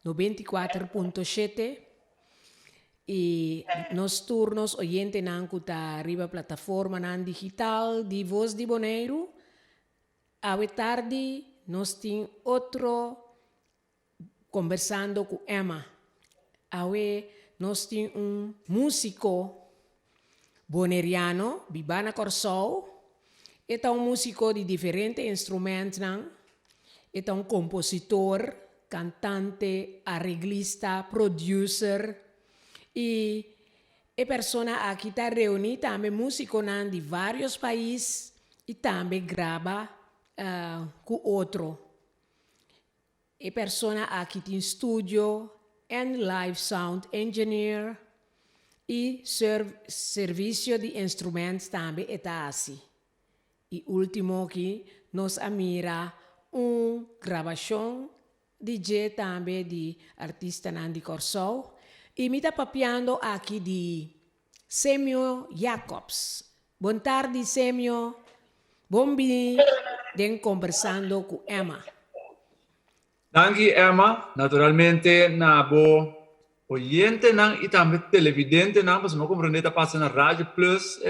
94.7 i nos tur nos oyentenan ku ta riba plataformanan digital di Voz di Boneiru. Awe tardi nos tin otro Kombersando ku Emma. Awe nos tin un músiko boneriano bibá na Kòrsou. E ta un músiko di diferente instrumentnan. E ta un kompositor, kantante, areglista, producer i e persona aki ta reuní tambe músikonan di vários pais i tambe graba ku otro. E persona aki tin studio en live sound engineer y servicio di instrument tambe e ta haci. Y ultimo ki nos a mira un grabacion di dje tambe di artistanan di Corsou. Y mi ta papiando aki di Semio Jacobs. Bon tardi Semio, bon bini den Combersando cu Emma. Danki Emma, naturalmente na bo oyentenan y tambe televidentenan, pasobra mi a comprende ta pasa na Radio Plus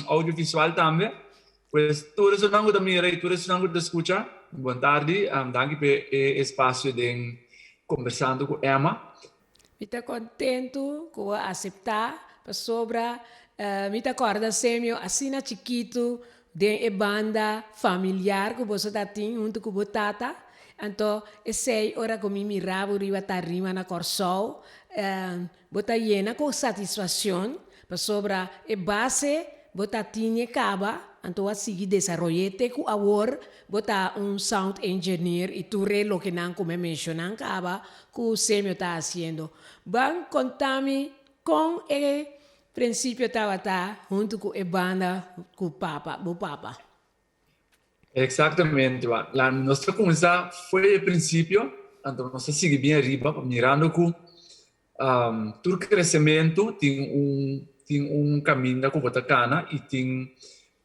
audiovisual tambe, pues tur esunnan cu ta mira y tur esunnan cu ta scucha, bon tardi, danki pa e espacio den Combersando cu Emma. Mi ta kontentu ku bo a aseptá pasobra mi ta kòrda Semio asina chikitu den e banda familiar ku boso ta tin huntu ku bo tata. Anto esei ora ku mi mira bo riba tarima na Kòrsou bo ta yena ku satisfakshon pasobra e base bo ta tin e kaba anto a sigui desaroy'é te ku awor bo ta un sound engineer i tur e lokenan ku mi a menshoná kaba Ku Semio ta hasiendo. Ban konta mi kon e prinsipio tabata huntu ku e banda ku papa, bo papa. Eksaktamente, Juan. La nos ta kuminsá for di e prinsipio, anto nos ta sigui bien ariba, mirando ku tur kresementu tin un tin un kaminda ku bo ta kana i tin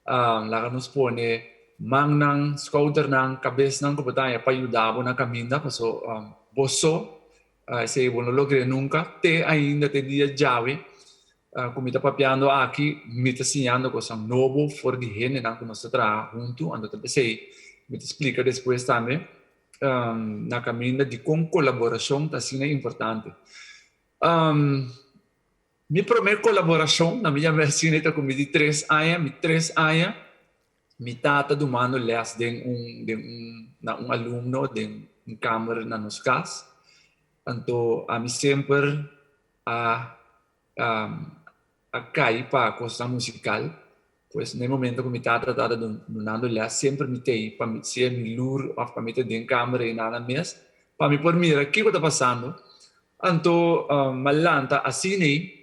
Laga nos pone mannan, skoudernan, kabesnan ku bo ta haña pa yuda bo na kaminda, paso bo so esei bo no logr'é nunka. Te ainda te dia djawe ku mi ta papiando aki, mi ta siñando kosnan nobo for di hendenan ku nos ta traha huntu, anto ta p'esei mi ta splika despues tambe na kaminda dikon kolaborashon ta asina importante. Mi promé kolaborashon na mi yama asina ta ku mi di tres aña, mi tres aña mi tata dumando lès den un den un na un alumno den un kamer na nos kas. Anto ami semper a a kai pa kosnan musikal, pues na e momento ku mi tata tabata dunando lès semper mi t'ei pa mi sea mi lur òf pa mi ta den kamer ei nada mes pa mi por mira kiko ta pasando. Anto m'a lanta asin'ei,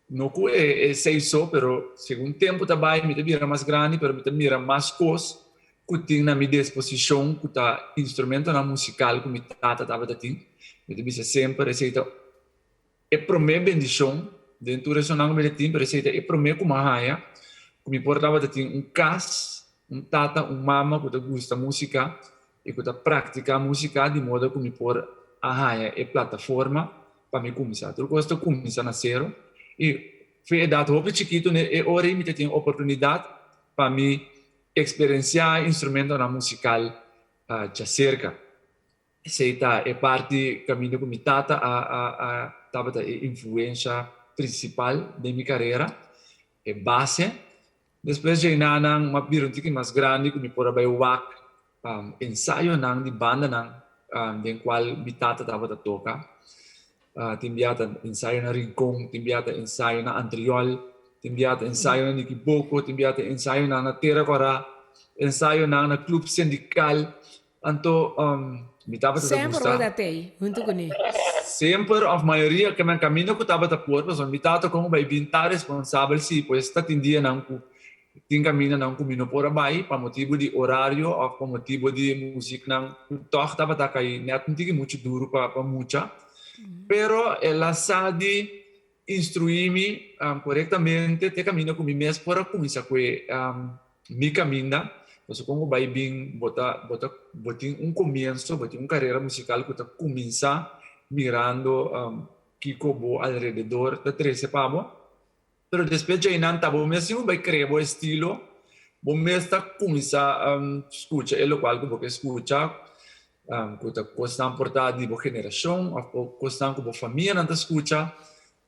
no ku e esei so, pero segun tempu ta bai mi ta bira mas grandi, pero mi ta mira mas kos ku tin na mi desposishon ku ta instrumentonan musikal ku mi tata tabata tin. Mi ta bisa semper esei ta e promé bendishon den tur esonan ku mi ta tin, pero esei ta e promé ku m'a haña ku mi por tabata tin un kas, un tata, un mama ku ta gusta musika i ku ta praktiká músika di moda ku mi por a haña e plataforma pa mi kuminsá. Tur kos ta kuminsá na sero i for e edat hopi chikitu ne e ora ei mi ta tin oportunidat pa mi eksperensiá e instrumentonan musikal djaserka. Esei ta e parti kaminda ku mi tata a a a tabata e influensha prinsipal den mi karera, e base. Despues djeinanan m'a bira un tiki mas grandi ku mi por a bai wak ensayonan di bandanan den kual mi tata tabata toka. Tin bia ta ensayo na Rincon, tin bia ta ensayo na Antriol, tin bia ta ensayo na Nikiboko, tin bia ta ensayonan na Tera Kòrá, ensayonan na Club Sindical. Anto mi tabata ta Semper gusta. bo ta tei huntu kuné. Semper of mayoria ke men kaminda ku tabata por pasobra mi tata komo bai bin ta responsabel si pues ta tin dianan ku tin kamindanan ku mi no por a bai pa motibu di orario of pa motibu di musiknan ku tòg tabata kai nèt un tiki muchu duru pa pa mucha pero el a sa di instruí mi korektamente te kaminda ku mi mes por a kuminsá ku e mi kaminda. Pasobra kon bo bai bin bo ta bo ta bo tin un komienso, bo tin un karera musikal ku ta kuminsá mirando kiko bo alrededor ta trese pa bo. Pero despues djeinan ta bo mes tin bai krea bo estilo, bo mes ta kuminsá skucha e lokual ku bo ke skucha, ku ta kosnan por ta di bo generashon òf kosnan ku bo famianan ta skucha.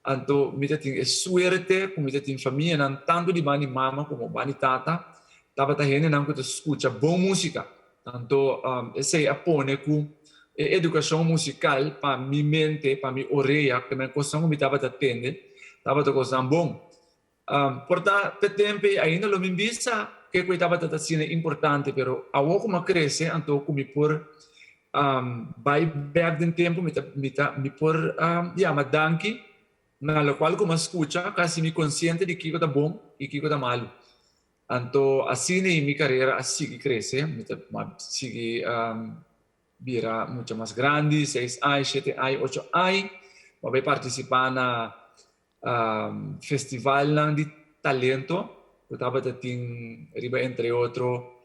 Anto mi ta tin e suerte ku mi ta tin famianan tantu di banda di mama komo banda di tata tabata hendenan ku ta skucha bon músika. Anto esei a pone ku e edukashon musikal pa mi mente, pa mi orea, ku e kosnan ku mi tabata tende tabata kosnan bon. Por ta p'e tempu ei ainda lo mi bisa ke ku e tabata ta asina importante, pero awor ku mi a krese anto ku mi por bai bèk den tempu mi ta mi ta mi por yama danki na lokual ku mi a skucha kasi mi konsiente di kiko ta bon i kiko ta malu. Anto asina ei mi karera a sigui krese, mi ta sigui bira mucha mas grandi, seis ai, shete ai, ocho ai, mi a bai partisipá na festivalnan di talento ku tabata tin riba entre otro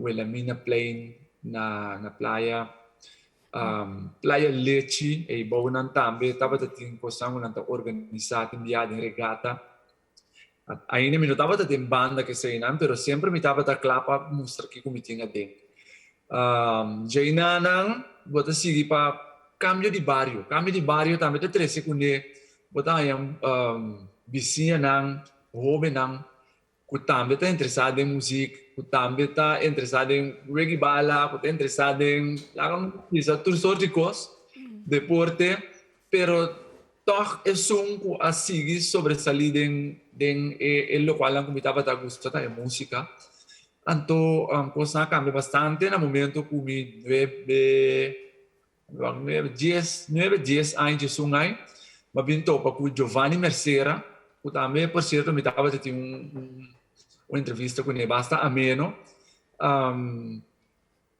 Wilhelmina Plein na na playa, Playa Lechi ei bounan tambe tabata tin kosnan ku nan ta organisá tin bia den regata. Ainda mi no tabata den banda keseinan, pero semper mi tabata kla pa mustra kiko mi tin aden. Djeinanan bo ta sigui pa kambio di bario. Kambio di bario tambe ta trese kuné bo ta haña bisiñanan, hóbennan ku tambe ta interesá den muzik, ku tambe ta interesá den wega i bala, ku ta interesá den laga nos bisa tur sort di kos, deporte, pero Tòg esun ku a sigui sobresalí den den e e lokualnan ku mi tabata gusta ta e músika. Anto kosnan a kambia bastante na momento ku mi nuebe, nuebe, dies, nuebe, dies aña, diesun aña, mi a bin topa ku Giovanni Mercera, ku tambe por sierto mi tabata tin un un entrevista kuné basta ameno.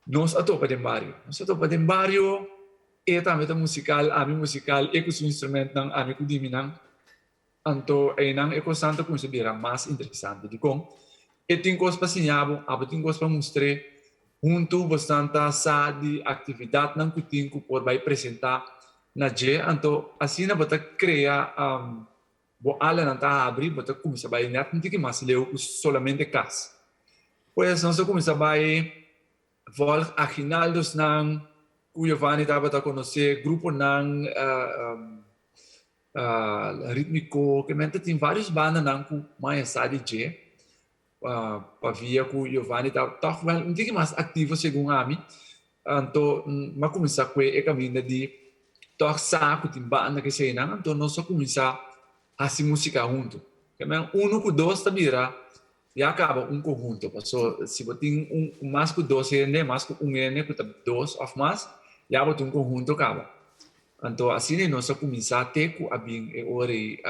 Nos a topa den bario. Nos a topa den bario, e tambe ta musical, ami musical, e cu su instrumentnan, ami cu di minan. Anto eynan e cosnan ta cuminsa bira mas interesante. Dicon? E tin cos pa siña bo, abo tin cos pa mustr'é. Hunto bosnan ta sa di actividadnan cu tin cu por bay presenta na dje. Anto asina bo ta crea bo alanan ta habri, bo ta cuminsa bay net un tiki mas leu cu solamente cas. Pues nos a cuminsa bay volg aginaldosnan cu Giovanni tabata conoce, gruponan ritmico, ke men ta tin varios bandanan cu maya sa di dje, pa via cu Giovanni ta toch wel un tiki mas activo segun ami, anto m'a cuminsa cue e caminda di toch sa cu tin banda keseynan, anto nos a cuminsa haci musica hunto. Ke men uno cu dos ta bira ya caba un conhunto, paso si bo tin un mas cu dos hende, mas cu un hende cu ta dos of mas, ya bo tin un conhunto caba. Anto asina nos a cuminsa te cu a bin e ora ei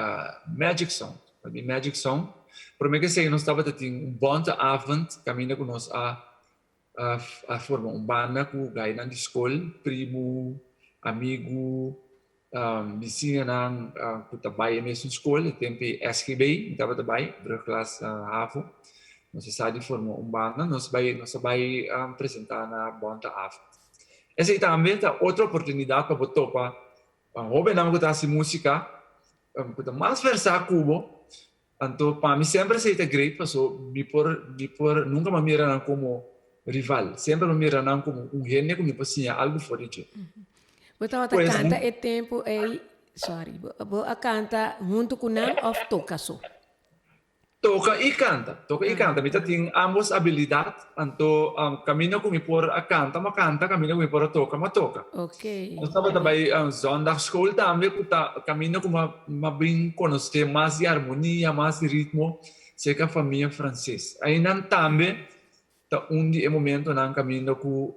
Magic Sound. A bin Magic Sound. Prome cu esei nos tabata tin un bonte avond caminda cu nos a a forma un banda cu gainan di scol, primu, amigu, bisiñanan cu ta bay e mesun scol, e tempo ei SGB mi tabata bay, brugklas havo. Nos a sa di forma un banda, nos bay nos a bay presenta na bonte avond. Esei tambe ta otro oportunidad pa bo topa hobennan cu ta haci musica cu ta mas versa cu bo. Anto pa mi semper esei ta great paso mi por mi por nunca mi a mira nan como rival, semper mi a mira nan como un hende cu mi por siña algo for di dje. Bo tabata canta e tempo ei, sorry, bo a canta hunto cu nan of toca so? Toca y canta, toca y canta. Mi ta tin ambos habilidad, anto caminda cu mi por a canta, mi a canta, caminda cu mi por a toca, mi a toca. Nos tabata bay zondagschool tambe cu ta caminda cu mi a bin conoce mas di armonia, mas di ritmo cerca famia Frances. Aynan tambe ta un di e momentonan caminda cu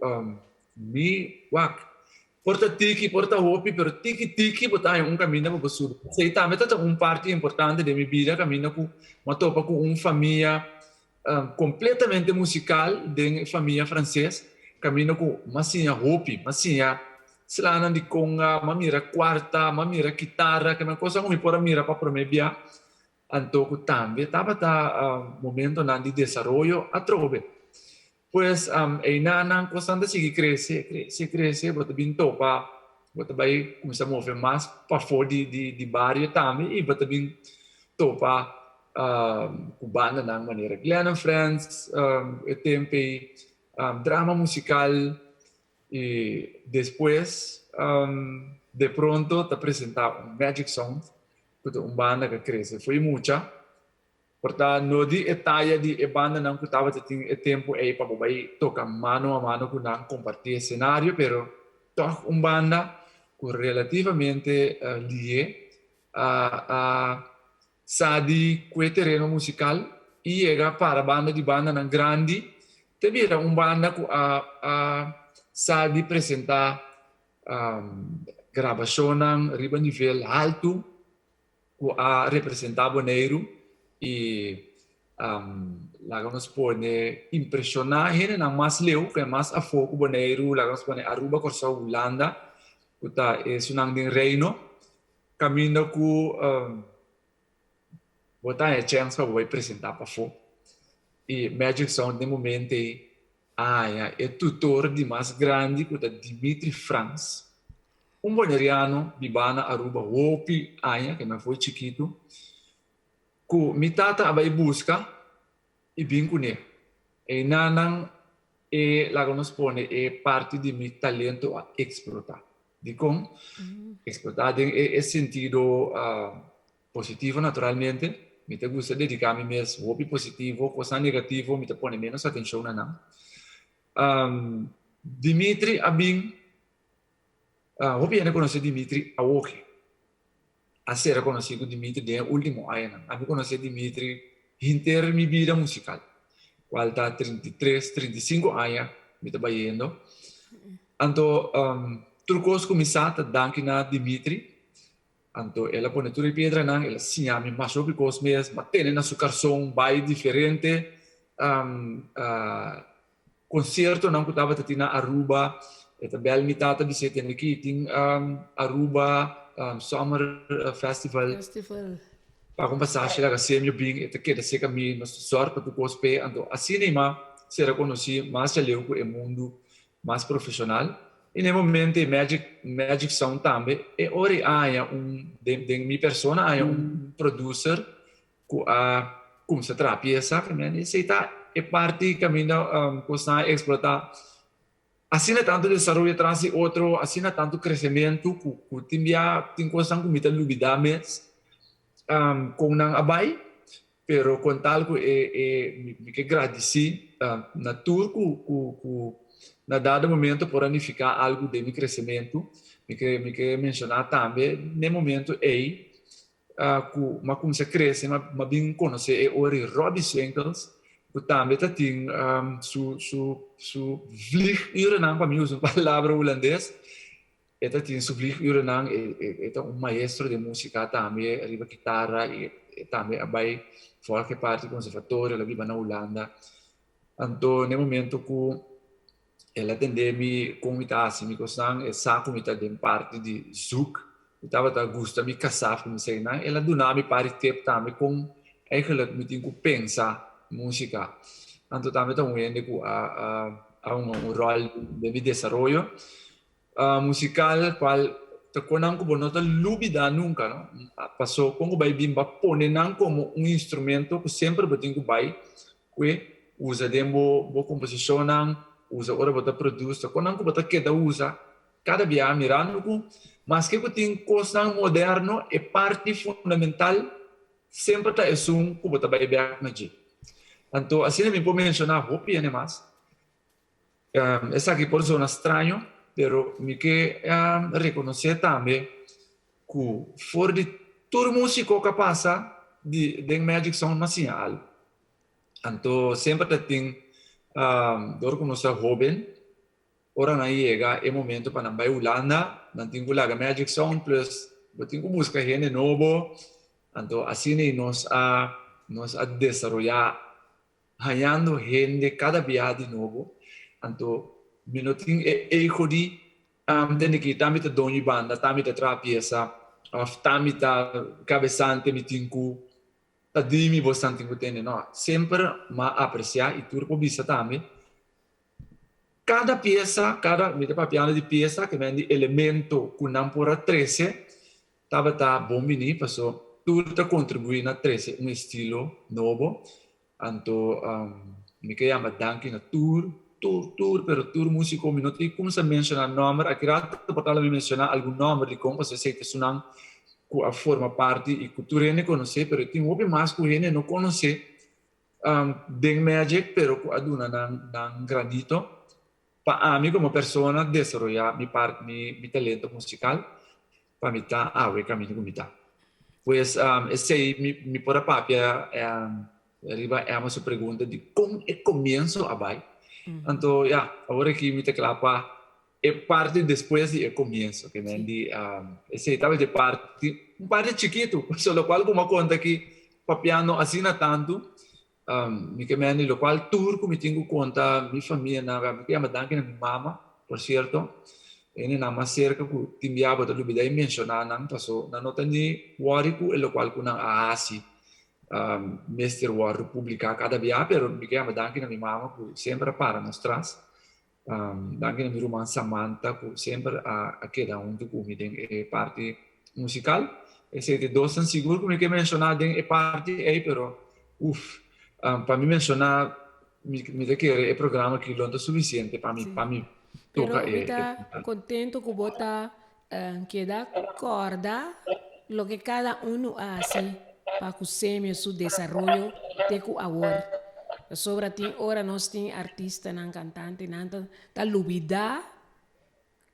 mi wak. Por ta tiki, por ta hopi, pero tiki tiki bo ta haña un caminda pa bo subi. Esei tambe ta ta un parti importante den mi bida caminda cu mi a topa cu un famia completamente musical den e famia Frances caminda cu mi a siña hopi, mi a siña slanan di conga, mi a mira cuarta, mi a mira kitara, kende cosa cu mi por a mira pa prome bia. Anto cu tambe tabata momentonan di desaroyo atrobe. Pues, einanan cosnan ta sigui crece, crece, crece, bo ta bin topa. Bo ta bai kuminsá move mas pafó di di di bario tambe i bo ta bin topa ku bandanan manera Glenn and Friends e tempu ei, drama musikal i despues de pronto ta presentá un Magic Sound ku ta un banda ku a krese fo'i mucha. Por ta no di e taya di e bandanan ku tabata tin e tempu ei pa bo bai toka mano a mano ku nan, kompartí esenario, pero tòg un banda ku relativamente lié a a sa di kue tereno musikal i yega para banda di bandanan grandi te bira un banda ku a a sa di presentá grabashonnan riba nivel haltu. Ku a representá Boneiru i laga nos pone impreshoná hendenan mas leu, ku e mas afó ku Boneiru, laga nos pone Aruba, Kòrsou, Hulanda, ku ta esunnan den Reino, kaminda ku bo ta haña chèns pa bo bai presentá pafó. I Magic Sound den momento ei a haña e tutor di mas grandi ku ta Dimitri Frans. Un boneriano bibá na Aruba hopi aña, ke nan foi chikitu, ku mi tata a bai buska i bin kuné. Einanan e laga nos pone e parti di mi talento a eksplotá. Dikon? Eksplotá den e sentido positivo naturalmente. Mi ta gusta dediká mi mes hopi positivo, kosnan negativo mi ta pone ménos atenshon na nan. Dimitri a bin. Hopi hende konosé Dimitri awoke. A sera konosí ku Dimitri den e último añanan. Ami konosé Dimitri henter mi bida musikal, kual ta 33, 35 aña mi ta bayendo. Anto tur kos ku mi sa ta danki na Dimitri. Anto el a pone tur e piedranan, el a siña mi masha hopi kos mes, m'a tene na su karson bai diferente Conciertonan cu tabata tin na Aruba, e ta bel mi tata bis'é tende ki tin Aruba Summer Festival. Festival. Paga un pasashi laga Semio bin, e ta keda seca mi, nos ta zorg pa tur cos p'e. Anto asina i ma sera conoci mas djaleu cu e mundu mas profesional. I na e momento e Magic Magic Sound tambe e ora i a haña un den den mi persona a haña un producer ku a kumsa traha piesa, esei ta e parti kaminda kosnan a eksplotá. Asina tantu desaroyo tras di otro, asina tantu kresementu ku tin bia tin kosnan ku mi ta lubidá mes kon nan a bai, pero kon tal ku e e mi ke gradisí na tur ku ku na dado momento por a nifiká algu den mi kresementu. Mi ke mi ke menshoná tambe n'e momento ei Ku m'a kuminsá krese m'a bin konosé e ora di Robbie Swinkels ku tambe ta tin su su su vliegurennan, pa mi usa un palabra hulandes, e ta tin su vliegurennan, e ta un maestro den músika tambe riba kitara i e tambe a bai volg e parti konservatorio, el a biba na Hulanda. Anto n'e momento ku El a tende mi kon mi ta hasi mi kosnan, e sa ku mi ta den parti di zoek, mi tabata gusta mi kasá ku mi seinan. El a duna mi par di tip tambe kon eigenlijk mi tin ku pensa músika. Anto tambe ta un hende ku a a hunga un ròl den mi desaroyo musikal kual ta konan ku bo no ta lubidá nunka no. Paso kon ku bai bin bo a pone nan komo un instrumento ku semper bo tin ku bai Kue usa den bo bo komposishonnan, usa ora bo ta produce, ta konan ku bo ta keda usa kada biaha mirando ku maske ku tin kosnan moderno e parti fundamental semper ta esun ku bo ta bai bek na dje. Anto asina mi por menshoná hopi hende mas. Esaki por zona straño pero mi ke rekonosé tambe ku for di tur músiko ku a pasa di den Magic Sound m'a siña algu. Anto semper ta tin dor ku nos ta hóben ora nan yega e momento pa nan bai Hulanda nan tin ku laga Magic Sound plus bo tin ku buska hende nobo anto asina nos a nos a desaroyá hañando hende kada biaha di nobo anto mi no tin e ego di tende ki ta mi ta doño di banda ta mi ta traha piesa of ta mi ta kabesante mi tin ku ta di mi bosnan tin ku tende no semper m'a apresia i tur por bisa tambe. Kada piesa, kada, mi ta papiando di piesa, ke men di elemento ku nan por a trese, tabata bon bini, paso tur ta kontribuí na trese un estilo nobo. Anto mi ke yama danki na tur, tur, tur, pero tur músiko. Mi no tin kumsa menshoná nòmber. Aki rato por ta lo mi menshoná algun nòmber dikon, pasobra esei ta esunnan ku a forma parti i ku tur hende konosé, pero tin hopi mas ku hende no konosé den Magic, pero ku a duna nan nan granito pa ami komo persona desaroyá mi part mi mi talento musikal pa mi ta awe kaminda ku mi ta. Pues esei mi mi por a papia riba Emma su pregunta di kon e komienso a bai. Anto ya, awor aki mi ta kla pa e parti despues di e komienso, ke men di esei tabata e parti, un parti chikitu, pasobra lokual ku mi a konta aki papiando asina tantu, mi ke men di lokual tur ku mi tin ku konta mi famianan, mi ke yama danki na mi mama, por sierto, hendenan mas serka ku tin bia bo ta lubida i menshoná nan, paso nan no ta ni wòri ku e lokual ku nan a hasi mester wòrdu publiká kada bia, pero mi ke yama danki na mi mama ku semper a para nos tras. Danki na mi ruman Samantha ku semper a keda huntu ku mi den e parti musikal. Esei ta e dosnan sigur ku mi ke menshoná den e parti ei, pero uf, pa mi menshoná mi ta kere e programa aki lo no ta sufisiente pa mi pa mi toka e. Pero mi ta kontento ku bo ta keda kòrda loke kada unu a hasi pa ku Semio su desaroyo te ku awor. Pasobra tin ora nos tin artistanan, kantantenan ta lubidá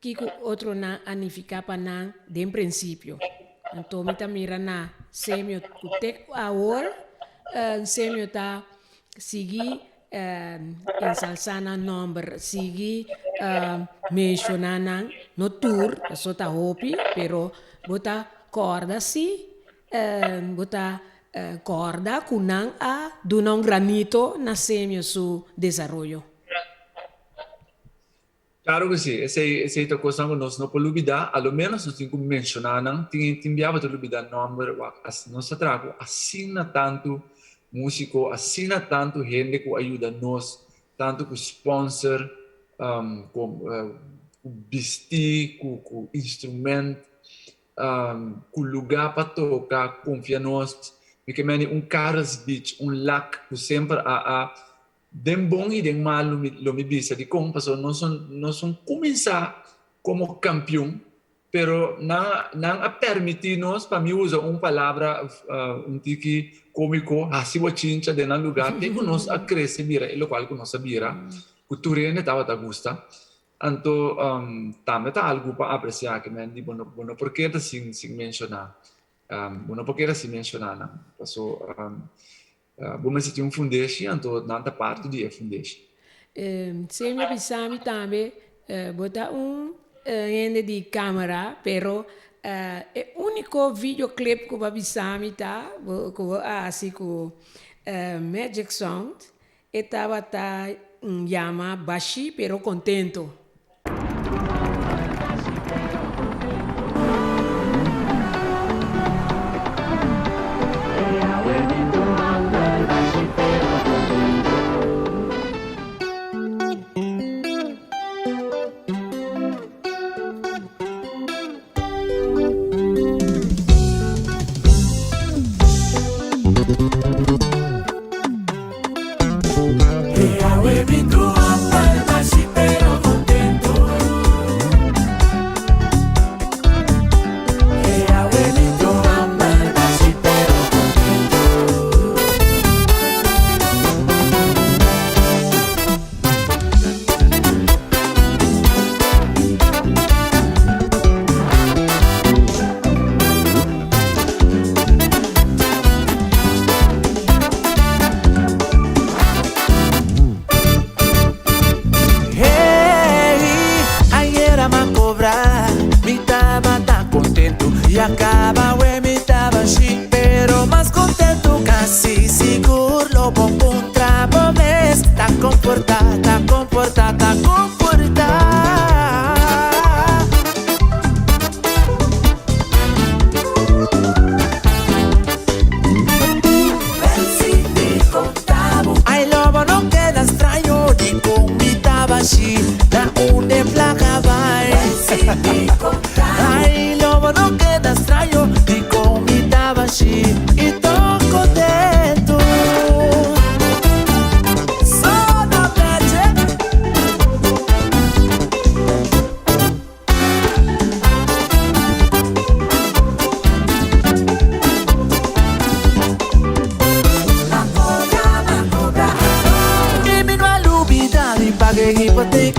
kiko otronan a nifiká pa nan den prinsipio. Anto mi ta mira na Semio ku te ku awor Semio ta sigui Ensalsá nan nòmber, sigui menshoná nan, no tur, paso ta hopi, pero bo ta kòrda sí, bo ta kòrda ku nan a duna un granito na Semio su desaroyo. Claro cu si, esey esey ta cosnan cu nos no por lubida, a lo menos nos tin cu menciona nan, tin tin bia bo ta lubida nomber, wak nos ta traha cu asina tanto musico, asina tanto hende cu a yuda nos, tanto cu sponsor, cu cu bisti, cu cu instrument, cu luga pa toca, confia nos, mi ke mende un Carl's Beach, un Lac cu semper a a Den bon i den malu mi lo mi bisa dikon, pasobra nos a nos a kuminsá komo kampion, pero nan nan a permití nos, pa mi usa un palabra un tiki kómiko, hasi bochincha den nan lugá te ku nos a krese bira e lokual ku nos a bira, ku tur hende tabata gusta. Anto tambe ta algu pa apresiá ke men di bo no bo no por keda sin sin menshoná, bo no por keda sin menshoná nan, paso Bo mester tin un fundeshi, anto nan ta parti di e fundeshi. Semio bisa mi tambe, bo ta un hende di camera, pero e unico videoclip cu bo a bisa mi ta cu bo a haci cu Magic Sound, e tabata yama Bashi pero Contento.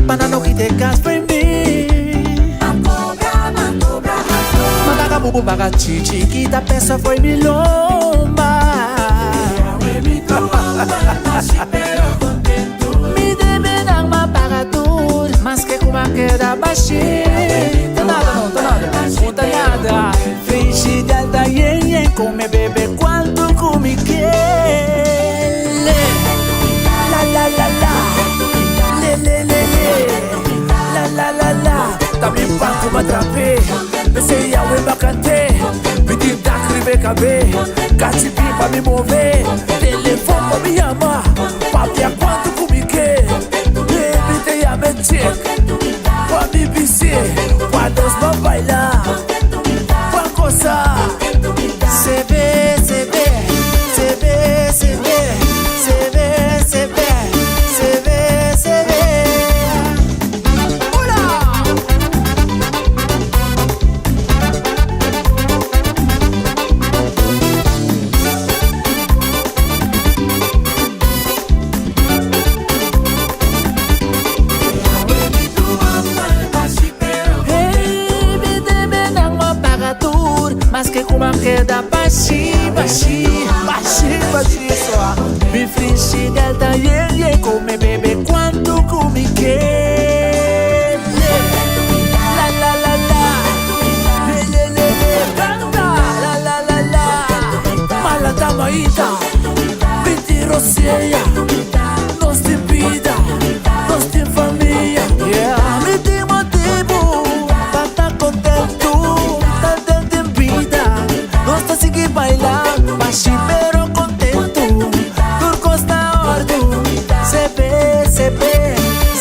Pa nan no kita e kas fo'i mi. Ma baga bubu baga chichi kita peso fo'i mi lomba. Mi debenan m'a paga tur, maske ku m'a keda bashí. Ta nada no, ta nada, no ta nada. Felicidad ta yen yen, kome bebe kuantu ku mi kier. La la la la, le le le le, la la la la. Ta mi pan ku m'a trap'é, p'esei awe m'a kant'é. Mi tin dak riba e kab'é, kachi bin pa mi move, telefon pa mi yama, papia kuantu ku mi ke. Baby ta yama e chick, pa mi bis'é, pa nos ban baila, ban gosa. Se ve, se ve, se ve, se ve, se ve, se ve, se ve, se ve. Hola! Hey, mi debenan m'a paga tur, maske ku m'a keda bashi, bashi, bashi, bashi so. Mi frishider ta yen yen, kome bebe kuantu ku mi ke. La la la la, le le le le, kanta. La la la la, malata maita, binti rosea. Nos tin bida, nos tin famia. Yeah, mi tin motibu pa ta kontentu, ta den den bida. Nos ta sigui baila, bashi pero kontentu. Tur kos na ordu. Se be, se be,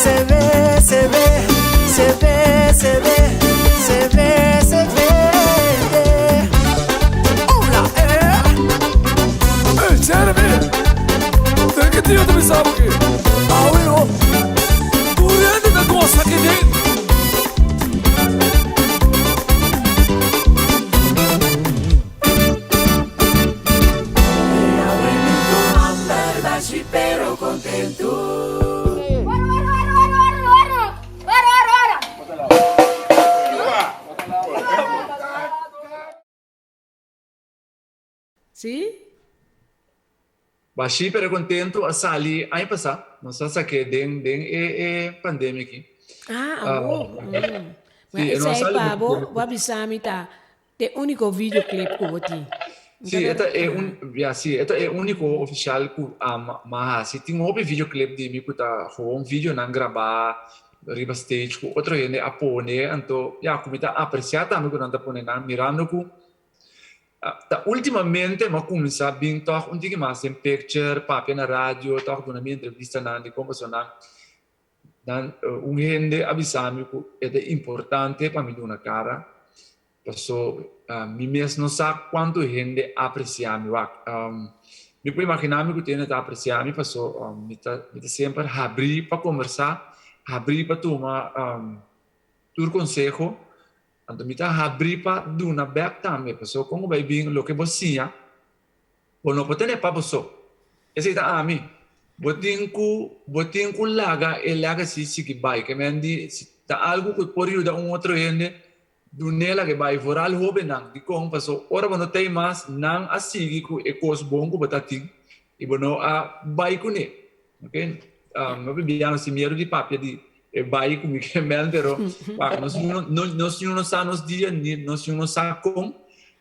se be, se be, se be, se be, se be, se be. Hola, eh. Ey, Jeremy! Den ki dia ta bisa bo ki? Awe no. Tur hende ta gosa aki den. Sí? Bashí pero contento a sali aña pasá. Nos a saqué den den e e pandemia aki. Ah, awor. Ah, Mm. sí, Ma e no a esei sali pa mucho bo, tempo. bo a bisa mi ta e úniko videoclip ku bo tin. Sí, e ta e un, ja, sí, e ta e úniko ofisial ku a m'a hasi. Tin hopi videoclip di mi ku ta gewoon videonan grabá riba stage ku otro hende a pone. Anto, ja, ku mi ta apresiá tambe ku nan ta pone nan mirando ku Ta ultimamente m'a cuminsa bin tog un tiki mas den picture, papia na radio, tog duna mi entrevistanan di con pasobra nan nan un hende a bisa mi cu e ta importante pa mi duna cara paso mi mes no sa cuanto hende aprecia mi. Wak, mi por imagina mi cu tin hende ta aprecia mi paso mi ta mi ta semper habri pa combersa, habri pa tuma tur conseho. Anto mi ta habrí pa duna bèk tambe, pasobra kon ku bai bin loke bo siña, bo no por tene pa bo so. Esei ta ami. Bo tin ku bo tin ku laga e legacy sigui bai. Ke men di si ta algu ku por yuda un otro hende, dun'é laga e bai. Vooral hóbennan. Dikon? Pasobra ora bo no ta ei mas, nan a sigui ku e kos bon ku bo ta tin i bo no a bai kuné. Ok, no bibiano sin miedo di papia di e bai ku mi ke mel, pero wak, nos no, no, nos no sa nos dia, ni nos no sa kon,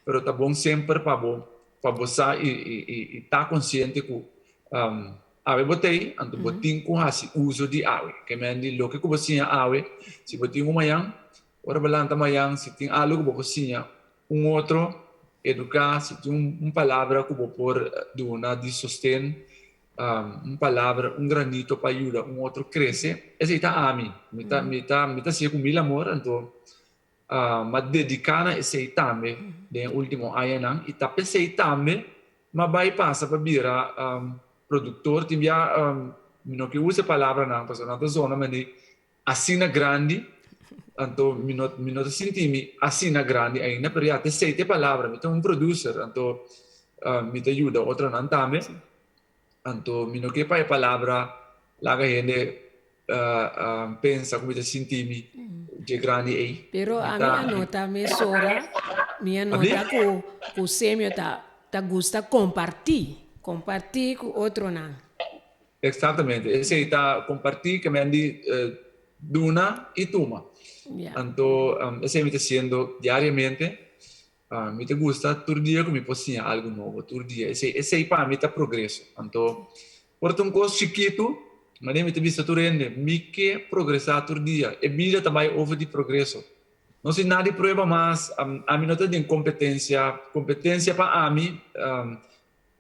pero ta bon semper pa bo, pa bo sa i, i, i, i ta konsiente ku um, awe bo tei, anto bo tin ku hasi uso di awe. Ke men di loke ku bo siña awe, si bo tin un mañan, ora bo lanta mañan, si tin algo ku bo por siña un otro, eduká, si tin un, un palabra ku bo por duna di sosten, un palabra, un granito pa yuda un otro crece, esey ta ami. Mi ta, mi ta, mi ta hacié cu mil amor, anto m'a dedica na esey tambe den e ultimo añanan y ta p'esey tambe m'a bay pasa pa bira productor. Tin bia mi no ke usa e palabranan pasobra nan ta zona mandi asina grandi, anto mi no, mi no ta sinti mi asina grandi ainda, pero ya, t'esei t'e palabra, mi ta un producer, anto mi ta yuda otronan tambe, anto mi no ke pa e palabra laga hende. Pensa ku mi ta sinti mi dje grandi ei. Pero ami a nota mesora, mi a nota ku ku Semio ta ta gusta kompartí, kompartí ku otronan. Eksaktamente, esei ta kompartí ke men di duna i tuma. Anto esei mi ta hasiendo diariamente. Mi ta gusta tur dia ku mi por siña algu nobo, tur dia. Esei, esei pa mi ta progreso. Anto, por ta un kos chikitu, manera mi ta bisa tur hende, mi ke progresá tur dia. E bida ta bai over di progreso. No sin nada di prueba mas, ami no ta den kompetensia. Kompetensia pa ami,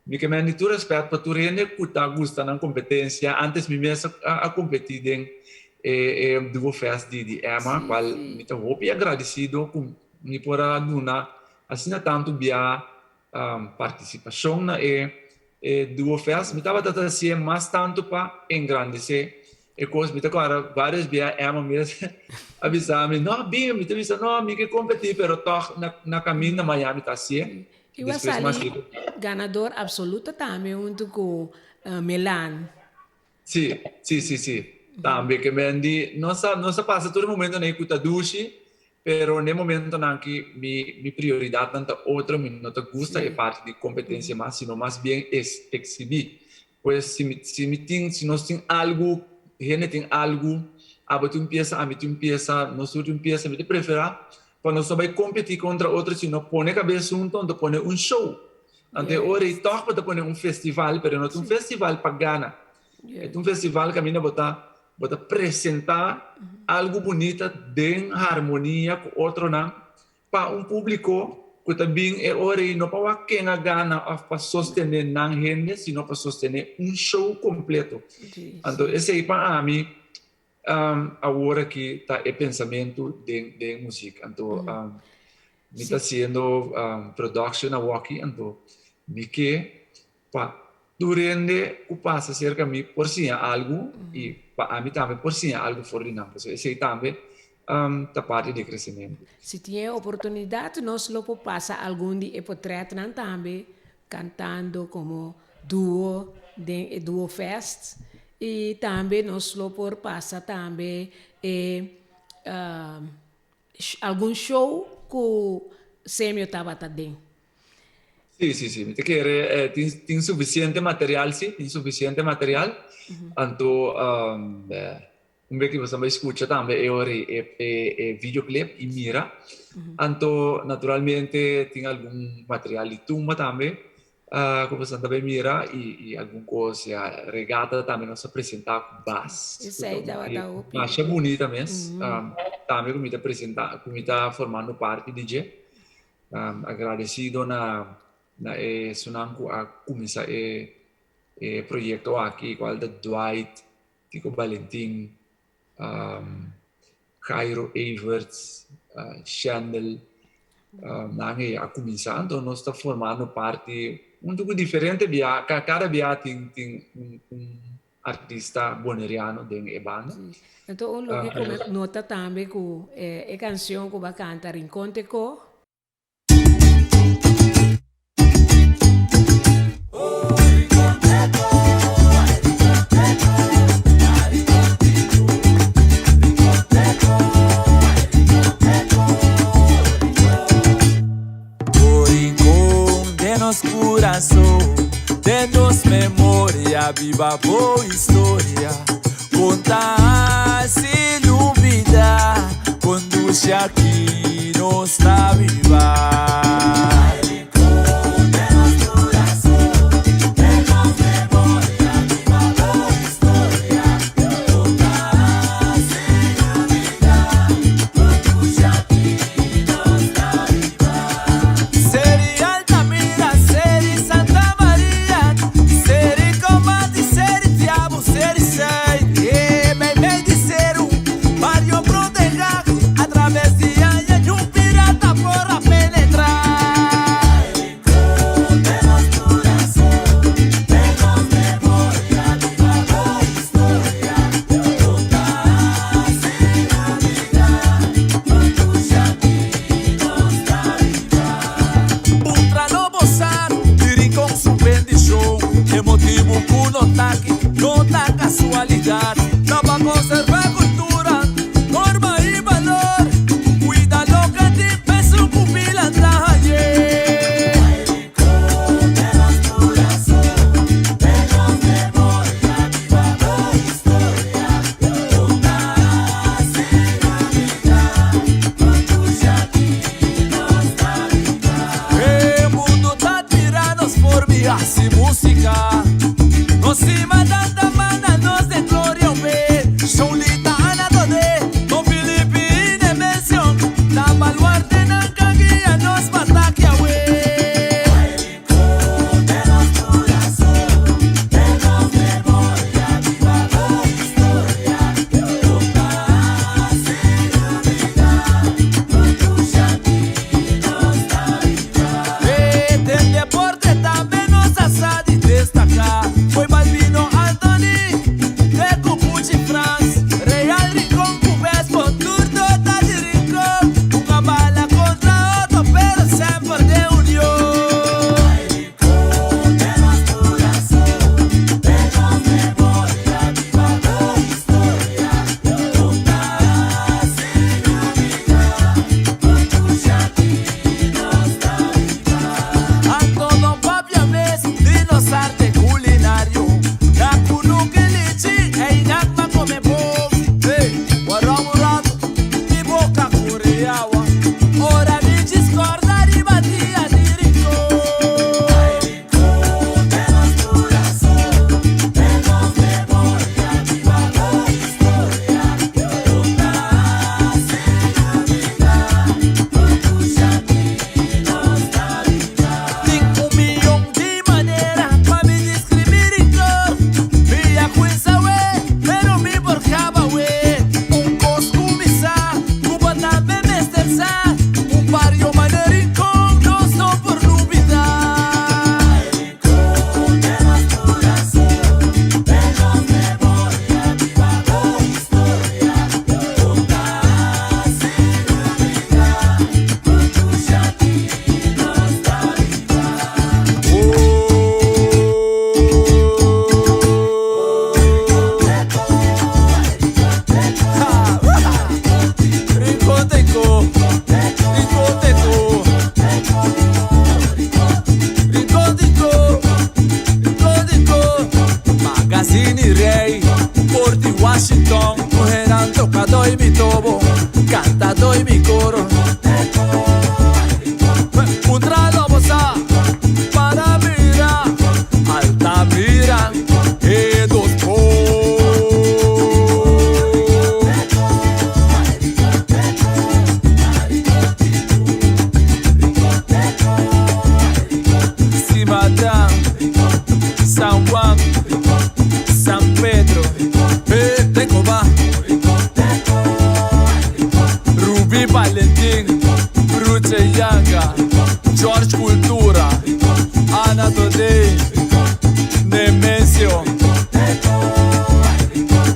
mi ke mende tur rèspèt pa tur hende ku ta gusta nan kompetensia. Antes mi mes a kompetí den e Duo Fest di Emma, kual mi ta hopi agradesido ku mi por a duna asina tantu bia partisipashon na e Duo Fest. Mi tabata ta hasié mas tantu pa engrandesé e kos. Mi ta kòrda vários bia Emma mes a bisa mi, No, bin. Mi ta bisa, No, mi ke kompetí, pero tòg na kaminda Miami ta hasié. I a sali ganador absoluto tambe huntu ku Milan. Sí, sí, sí, sí. Tambe ke men di nos a nos a pasa tur e momentonan ei ku ta dushi, pero n'e momentonan ki mi mi prioridatnan ta otro, mi no ta gusta e parti di kompetensia mas, sino mas bien es eksibí. Pues si mi si mi tin si nos tin algu, hende tin algu, abo tin un piesa, ami tin un piesa, nos tur tin un piesa, mi ta preferá pa nos no bai kompetí kontra otro, sino pone kabes hunto anto pone un show. Anto e ora ei tòg bo ta pone un festival, pero no ta un festival pa gana. E ta un festival kaminda bo ta bo ta presentá algu bunita den harmonia ku otronan pa un públiko ku ta bin e ora ei no pa wak ken a gana òf pa sostené nan hende, sino pa sostené un show kompleto. Anto esei pa ami Awor aki ta e pensamentu den den muziek. Anto mi ta haciendo production awoki anto mi ke pa tur hende ku pasa serka mi por siña algu i pa ami tambe por siña algu for di nan. Pasobra esei tambe ta parti di e kresementu. Si tin e oportunidat nos lo por pasa algun di e potretnan tambe cantando como duo den e Duo Fest y tambe nos lo por pasa tambe e algun show cu Semio tabata den. Sí, sí, sí. Mi ta kere tin tin suficiente material sí, tin suficiente material. Anto Un bek boso bai skucha tambe e ora e e videoclip i mira. Anto naturalmente tin algun material di tumba tambe ku boso ta bai mira i i algun kos ya regata tambe nos a presenta ku bas. Esei tabata hopi. Masha bunita mes. Tambe ku mi ta presenta ku mi ta formando parti di dje. Agradesido na na esunnan ku a kuminsa e e proyekto aki kual ta Dwight Tico Balentin, Jairo Everts, Shendel, nan ei a kuminsá. Anto nos ta formando parti huntu ku diferente bia, kada bia tin tin un artista boneriano den e banda. Anto un loke ku mi nota tambe ku e kanshon ku bo a kanta Rincon te ko. Den nos kurason, den nos memoria, biba bo historia. Konta sin lubida, kondusi aki nos ta biba. Seri Altamira, seri Santa Maria, seri Combate, seri Diabo, seri Sei. E meimei di seru, bario protegá, atraves di aña niun pirata por a penetrá. Puntra no bo sa di Rincon su bendishon. E motibu ku no ta aki no ta kasualidat. Ta pa konservá. Hasi músika Nos stima tanta manda nos den gloria obe Shoulita Ana Todé Don Filipi i Nemesio Ta baluartenan ka guia nos pa ta ki awe. Den deporte tambe nos a sa di destaká. Fo'i Balbino Anthony te ku Puchi Frans, Real Rincon ku Vespo tur dota di Rincon. Un a bala kontra otro pero semper den union. Anto no papia mes di nos arte culinario. Na kunuki lichi einan m'a come bon. Hey, warom un rato, mi boca curi awa. Ora mi djis corda riba dia di Rincon. Tin un miyon di manera pa mi describi Rincon. Mi a cuinsa we, pero mi por caba we. Un cos cu mi sa, cu bo tambe mester sa, un bario manera Rincon nos no por lubida. Magazine Rey, for di Washington, muhernan tocador y mi tobo, cantador y mi coro. Puntra lo sa para mira, Altamira, e dos po. Simadan, San Juan, San Pedro, Tecoba, Ruby Valentin, Ruche Yanga, George Cultura, Ana Todé, Nemesio.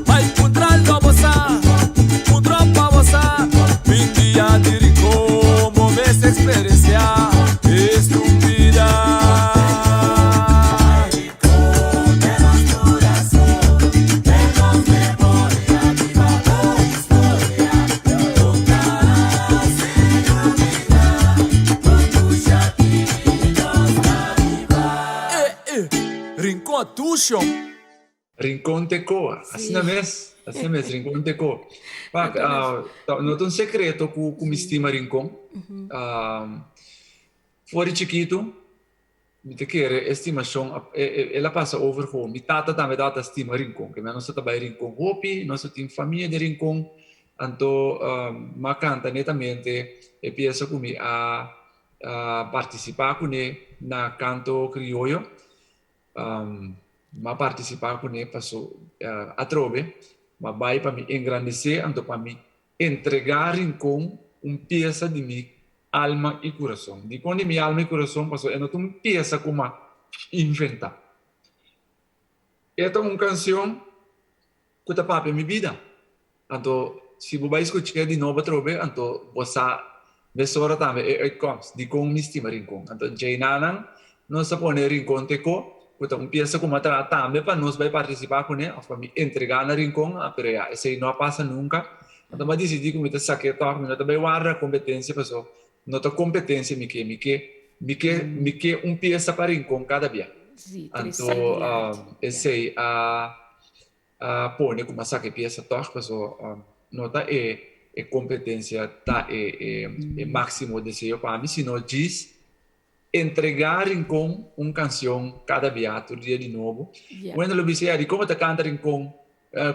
Ay, puntra lo sa, puntra pa bosa, India di Rincon, bo mes experiencia, estúpida. Eh, eh, Rincon Tushon. Rincon Tecoa, asina mes, asina mes, Rincon Tecoa. Pak, no ta un secreto cu cu mi stima Rincon. For di chikitu mi ta kere e stimacion el a pasa over gewoon. Mi tata tambe tabata stima Rincon, ke nos ta bai Rincon hopi, nos ta tin famia den Rincon, anto m'a canta netamente e pieza cu mi a participa cune na canto crioyo. M'a partisipá kuné paso atrobe m'a bai pa mi engrandesé anto pa mi entregá Rincon un piesa di mi alma i kurason. Dikon di mi alma i kurason? Paso e no ta un piesa ku m'a inventá. E ta un kansion ku ta papia mi bida. Anto si bo bai skuch'é di nobo atrobe anto bo sa mesora tambe e uitkomst dikon mi stima Rincon. Anto djeinanan nos ta pone Rincon te ko ku ta un piesa ku mi a traha tambe pa nos bai partisipá kuné òf pa mi entregá na Rincon, pero ya esei no a pasa nunka. Anto mi a disidí ku mi ta sak'é tòg, mi no ta bai warda kompetensia paso no ta kompetensia mi ke, mi ke mi ke mi ke un piesa pa Rincon kada bia. Anto esei a a pone ku m'a saka e piesa tòg paso no ta e e kompetensia ta e e máksimo deseo pa mi sino djis Entregá Rincon un kansion kada bia tur dia di nobo. Wende lo bisa ya di kon bo ta kanta Rincon,